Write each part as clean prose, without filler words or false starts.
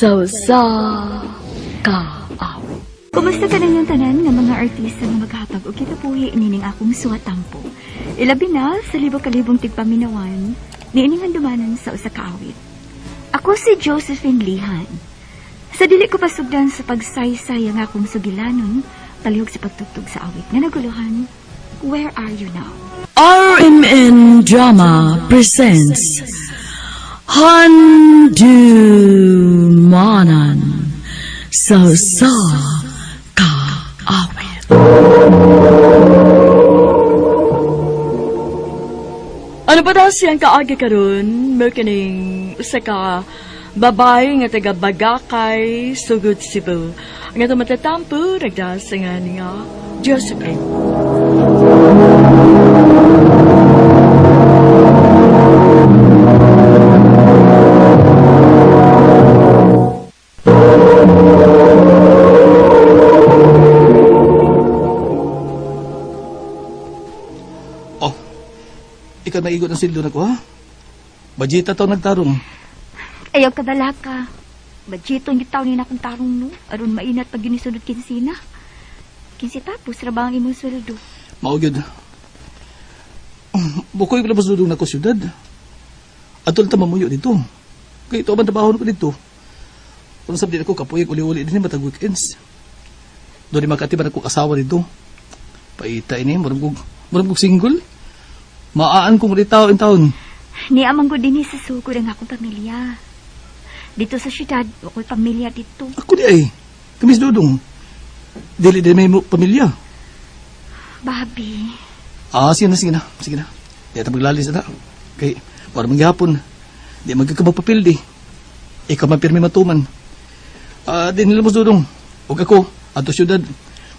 Sa usa ka awit. Kumusta ka yung tanan nga mga artista nga maghatag og kinabuhi nining akong suwatampo. Ilabi na sa libo-kalibong tigpaminawan niining handumanan sa usa ka awit. Ako si Josephine Lihan. Sa dili ko pasugdan sa pagsaysay ang akong sugilanon, palihog sa pagtugtog sa awit nga naguluhan, Where Are You Now? RMN Drama presents Handumanan sa usa ka awit. Ano ba daw siyang kaagi karon? Mo kining usa ka babae nga taga Bagakay, Sugod, Cebu. Ang atong matatampo, nagdasa nga niya, Josephine. Oh, ikaw naigot ang sildo na ko, ha? Bajita to nagtarong. Ayaw ka balaka. Budgeton yung taon ni akong tarong no. Aron mainat pag ginisunod kinsina. Kinsi tapos, ra ba ang imong sweldo? Mao gyud. Bukoy ko labas dudong na ko syudad. Atol ta mamuyo dito. Kay ito ang trabaho ko dito. Kung sab di ako kapuyag uli-uli din matag weekends. Doon di makatiban ako asawa dito. Paita ini, murag kog single. Maaan kong ritaw in taon. Niamang ko din sa sugod ang akong pamilya. Dito sa syudad, ako'y pamilya dito. Ako di ay. Kamis dudong. Dili di may mo pamilya. Babi, Ah, sige na, sige na. Sige na. Di ata maglalis na. Kay, para mangyapon. Di magkakabapapil di. Ikaw man pirmi matuman. Ah, di nila mo dudong. Huwag ako, ato syudad.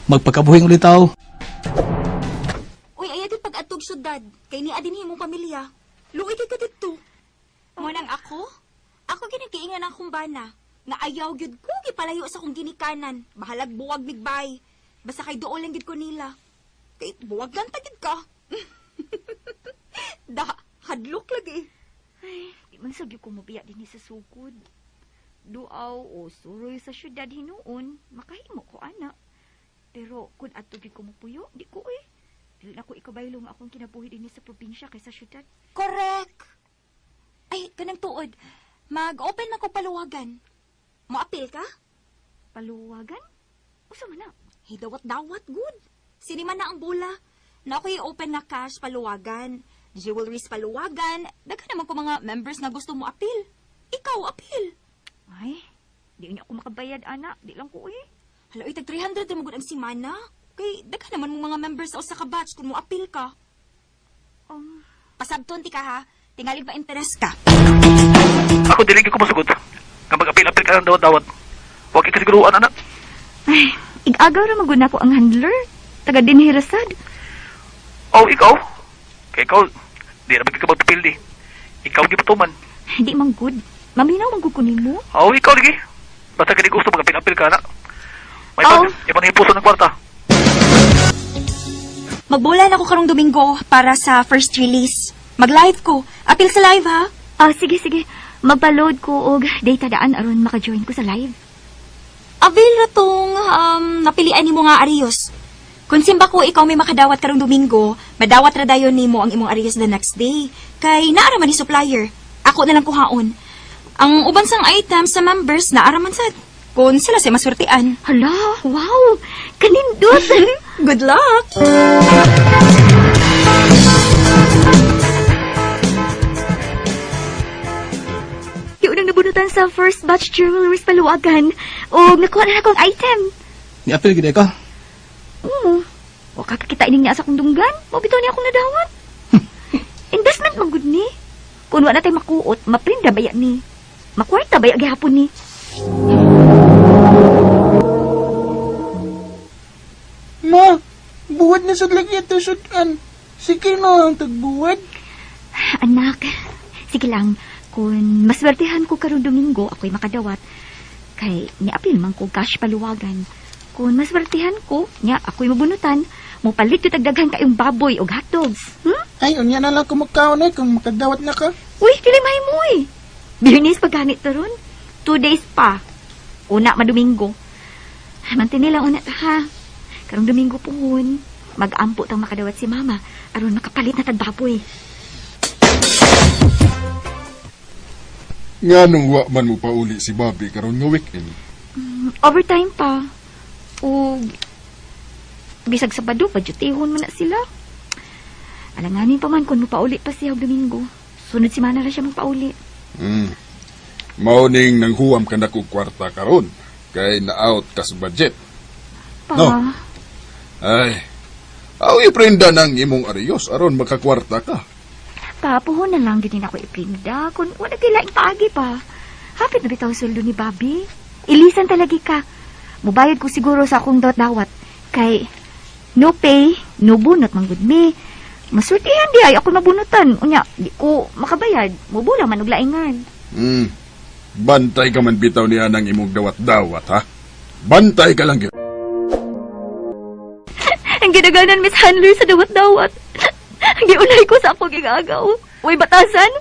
Magpakabuhing ulit tao. Uy, ayaw di pag-atog syudad. Kay ni adin himong pamilya. Luoy kay ka didto. Mo nang ako? Ako ginagiingan ang kumbana. Nga ayaw gyud ko gipalayo sa akong ginikanan. Bahalag buwag migbay. Basta kay duol lang gyud ko nila. Kay buwag lang ta gyud ka. Da, hadlok lagi. Ay, di man sagyo ko mobiya din sa sugod. Duaw o suroy sa syudad hinuon, makahimo ko ana. Pero kung ato gyud ko mopuyo, di ko eh. Dili na ko ikabaylo nga akong kinabuhi dinhi sa probinsya kaysa syudad. Correct. Ay, kanang tuod. Mag-open man ko paluwagan. Moapil ka? Paluwagan? Usa man na. Hey, dawat-dawat, good. Sinima na ang bola. Na ako'y open na cash paluwagan. Jewelries paluwagan. Daghan naman ko mga members na gusto mo apil. Ikaw, apil. Ay, di niya ako makabayad ana, di lang ko eh. Hala, oy, tag 300 na magud ang simana. Kay, daghan naman mong mga members sa usa ka batch kung mo apil ka. Pasabton ti ka ha. Tingali ba interest ka? Ako dili ko masugot. Nga mag-apil-apil ka ng dawat-dawat. Huwag ikasiguruan, anak. Ay, igagaw ra man gud nako ang handler. Taga dinhi ra sad. Oh, ikaw? Kay ikaw, di na magkakabagpapil di. Ikaw gipatuman. Di man good. Maminaw man gud ko nimo. Oh, ikaw lagi. Basta kini gusto mag-apil-apil ka, anak. May Oh. pag, iba na yung puso ng kwarta. Magbola na ako karong Domingo para sa first release. Mag-live ko. Apil sa live ha. Ah, sige sige. Magpa-load ko og data daan aron maka-join ko sa live. Avail ra tong napilian nimo nga Arios. Kung simba ko ikaw may makadawat karong Domingo, madawat ra dayon nimo ang imong Arios the next day. Kay naa ra man ni supplier. Ako na lang kuhaon. Ang uban sang item sa members naa ra man sad. Kung sila sa maswertean. Hala, wow! Kanindot! Good luck! Yung unang nabunutan sa first batch jewelries paluwagan. O nakuha na akong item. Ni-apil gid ka. Oo. Wa ka kakita ining niya sa akong dunggan. Mao bitaw niya akong nadawat. Investment man gud ni. Kung wa na tay makuot, maprinda baya ni. Makwarta baya gihapon ni. Ma, buwad na sa lagi ito sudan. Sige na ang tagbuwad. Anak, sige lang. Kung maswertehan ko karong Domingo, ako'y makadawat. Kay niapil man ko cash paluwagan. Kung maswertehan ko, nya ako'y mabunutan, mopalit yung tagdaghan kayong baboy og hotdogs. Ay, unya na lang kumakaon eh kung makadawat na ka. Uy, dili mahimo eh. Biyernes pa ganit to ron. 2 days pa. Una madomingo. Mantini lang una ta ha. Karong Domingo puhon, mag-ampo tang makadawat si mama aron makapalit na tag baboy. Nga nung wa man mo pauli si Bobby karon nga weekend. Overtime pa. O bisag Sabado padyutihon man na sila. Alanganin pa man kung mapauli pa siya og Domingo. Sunod semana ra siya magpauli. Mao ning nanghuwam ka na kog kwarta karon kay na-out ka sa budget. Pa. No. Ay. Aw iprenda ng imong ariyos aron makakwarta ka. Pa, puhon na lang gid ako iprinda kung wala kay laing paagi pa. Hapit na bitaw sweldo ni Bobby. Ilisan talaga ka. Mubayad ko siguro sa akong dawat-dawat. Kay no pay, no bunot man gud mi. Masultihan di ay ako mabunutan. Unya, di ko makabayad. Mubula man og laingan. Bantay ka man bitaw niya ng imong dawat-dawat ha. Bantay ka lang gyud. Ang ginaganan Miss Handler sa dawat-dawat. Giulay ko sa akong gigagaw. Uy, batasan.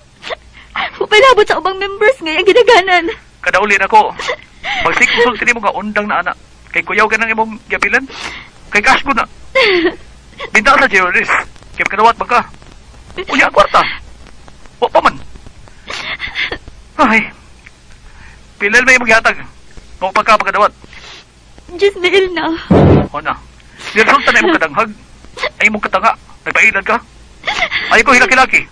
Upay labot sa ubang members ngay ang ginaganan. Kadaulin ako. Magsikusog sini mo nga undang na anak. Kay kuyaw ka ng imong gabilan. Kay cash ko na. Binta sa jewelries. Kay makadawat man ka. Unya ang kwarta. Wa pa man. Ay. Pilil may imong gihatag. Mao pa ka pagkadawat. Diyos mil na. O na. Niresulta na imong kadanghag. Ay imong katanga. Nagpailan ka. Ay ko hilaki-laki.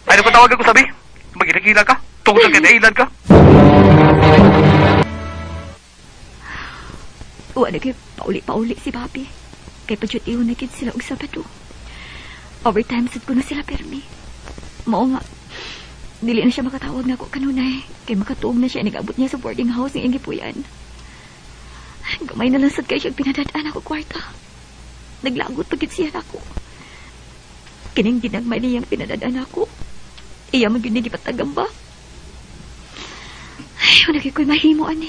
Ay ko tawag ako sabi. Maghilakila ka. Tungod sa kinailan ka. Wa na kay pauli-pauli si Bobby. Kay padyut iyon na gid sila og Sabado. Overtime sad ko na sila permi. Mao nga, dili na siya makatawag nako kanunay. Kay makatuog na siya nag-abot niya sa boarding house ng Ingipuyan. Gamay na lang sad kay siya pinadadaan ako kwarta. Naglagot pagid siya nako. Kining ginagmay niyang pinadadaan ako. Iya man gyud ni gipatagamba. Ay, wala kay ko'y mahimo ani.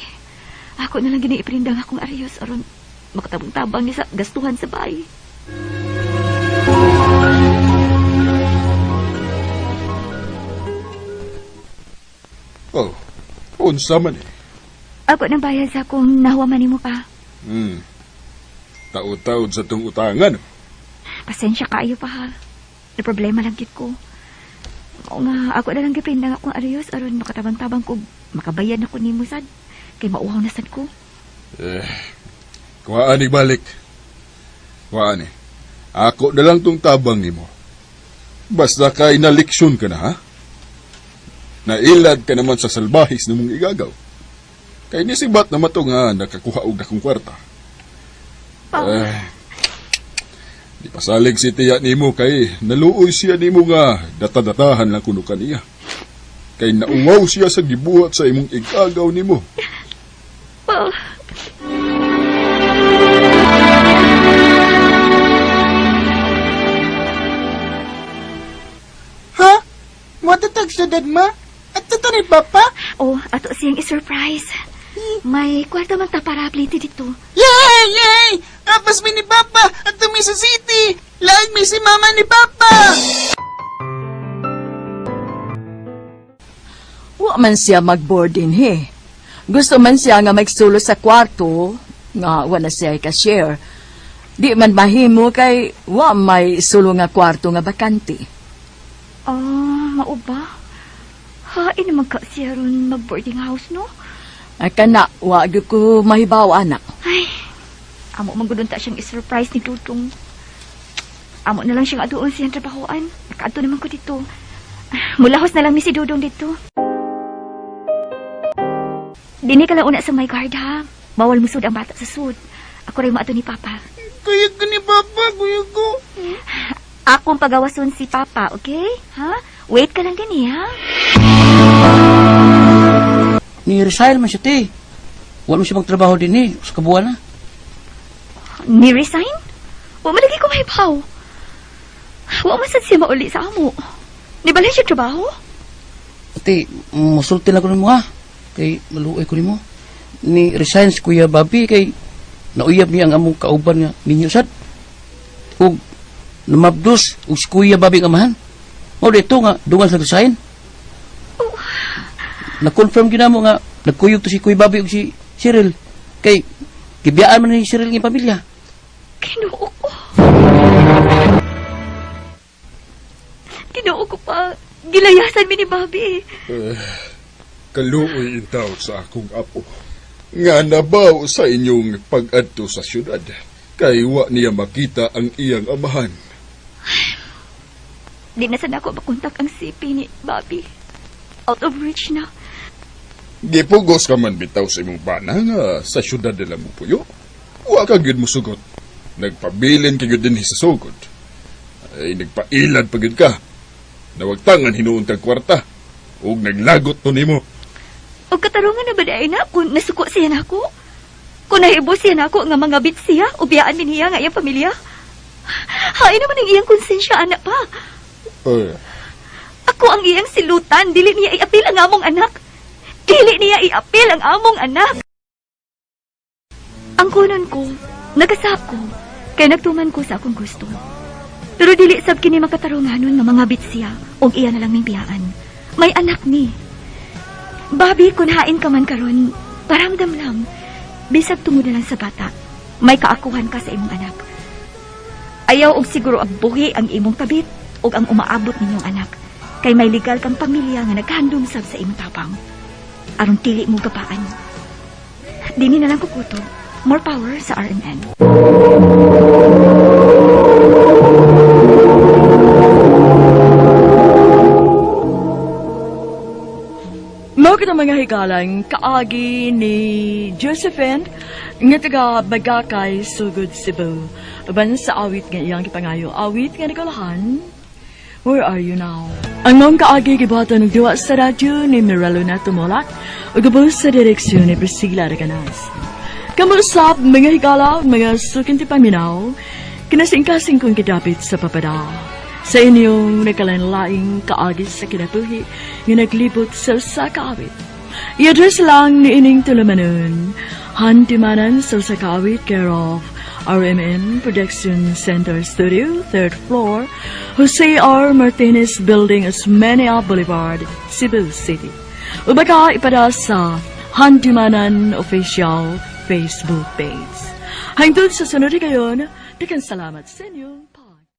Ako na lang giniiprindang akong ariyos aron makatabang-tabang niya sa gastuhan sa bahay. Oh. Unsa man eh. Ako nang bayad sa akong nahuwaman nimo pa. Taod-taod sa tong utangan. Pasensya kaayo pa ha. Na problema lang gid ko. Oo nga, ako na lang giprindang akong ariyos aron makatabang-tabang ko makabayad na ko nimo sad. Kay mauhaw na sad ko. Eh, kuhaan ni balik. Kuhaan ni. Ako na lang tong tabang nimo. Basta kay naleksyon ka na, ha? Nailad ka naman sa salbahis na mong igagaw. Kay nisibat na mato nga nakakuha og dakong kwarta. Pa, Eh, di pasalig si tiya nimo kay naluoy siya nimo nga datadatahan lang kuno kaniya. Kay nauwaw siya sa gibuhat sa imong igagaw nimo. pa. Ha? Matatag syudad ma? At totoo ni Papa? Oh, ato siyang i-surprise. May kwarta man ta para plate dito. Yay! Yay! Apas mi ni Papa at tumi sa city! Laag mi si Mama ni Papa! Wa man siya mag-board din he. Gusto man siya nga magsulo sa kwarto, nga wa na siya ka-share. Di man mahimo kay wa may sulo nga kwarto nga bakante. Ah, mao ba? Hain naman ka siya ron mag-boarding house, no? Ay kana, wa gyud ko mahibaw anak. Ay, amo man gud unta siyang i-surprise ni Tutong. Amo na lang siyang aduon siyang trabahoan. Nakaadto naman ko dito. Ah, mulahos na lang ni si Dudong dito. Dini ka lang una sa my guard, ha? Bawal musud ang bata sa sud. Ako rin maato ni Papa. Kuya ko ni Papa, kuya ko. Akong pagawason si Papa, okay? Ha? Wait ka lang gani, ha? Ni resign man siya, te. Wala mo siya magtrabaho din eh. Sa kabuan na. Ni resign? Wa man lagi ko mahibaw. Wa man sad siya mauli sa amo. Ni balay siya trabaho? Te, musulti lang ko nimo ha. Kay maluoy ko nimo. Ni resign si Kuya Bobby kay nauyab niya ang among kauban nga ninyo sad. Ug namabdos ug si Kuya Bobby ang amahan. Mao dito nga dungan sa resign. Na-confirm gyud namo nga Nagkuyog to si Kuya Bobby ug si Cyril. Kay gibiyaan man ni Cyril ng pamilya. Kinuo ko. Kinuo ko pa. Gilayasan mi ni Bobby. Kaluoy intaw sa akong apo. Nga nabaw sa inyong pag-adto sa syudad. Kay wa niya makita ang iyang amahan. Di na sana ako makontak ang CP ni Bobby. Out of reach na. Gipugos ka man bitaw sa imong bana nga sa syudad nila mo puyo. Wa ka gyud mosugot. Nagpabilin ka gyud dinhi sa sugod. Ay nagpailad pa gyud ka. Nawagtangan hinuon kag kwarta. Ug naglagot to nimo. O katarungan na ba dahil na kung nasuko siya nako? Kung nahibo siya nako nga mga bit siya, o biyaan min niya nga iyang pamilya? Hain naman ang iyang konsensya, anak pa. Eh, Ako ang iyang silutan, dili niya iapil ang among anak. Dili niya iapil ang among anak. Ang kunon ko, nagasap ko, kay nagtuman ko sa akong gusto. Pero dili sab kini makatarunganon nga mga bit siya, og iya na lang ning biyaan. May anak ni. Bobby, kun hain ka man karon, paramdam lang. Bisag tungod na lang sa bata, may kaakuhan ka sa imong anak. Ayaw og siguro ang buhi ang imong kabit ug ang umaabot ninyong anak. Kay may legal kang pamilya nga naghandom sab sa imong tabang. Aron dili mo gabaan. Dini na lang kukutob. More power sa RMN. Mao kita mga higalang kaagi ni Josephine nga taga Bagakay, Sugod, Cebu. Uban sa awit nga iyang gipangayo, awit nga nagulahan, Where Are You Now? Ang maong kaagi gibuhaton og duwa sa radyo ni Mirelo na Tumulak ug gubos sa direksyon ni Priscilla Reganas. Kamusap mga higala, mga sukinti paminaw, kinasingkasing kong kidapit sa papada. Sa inyong nagkalain-laing kaagi sa kinabuhi nga naglibot sa usa ka awit. I-address lang ni ining tulumanon, Hantimanan sa usa ka awit, care of RMN Production Center Studio, 3rd floor, Jose R. Martinez Building, Osmeña Boulevard, Cebu City. O baka ipada sa Hantimanan Official Facebook page. Hangtod sa sunod kayon, daghang salamat sa inyo.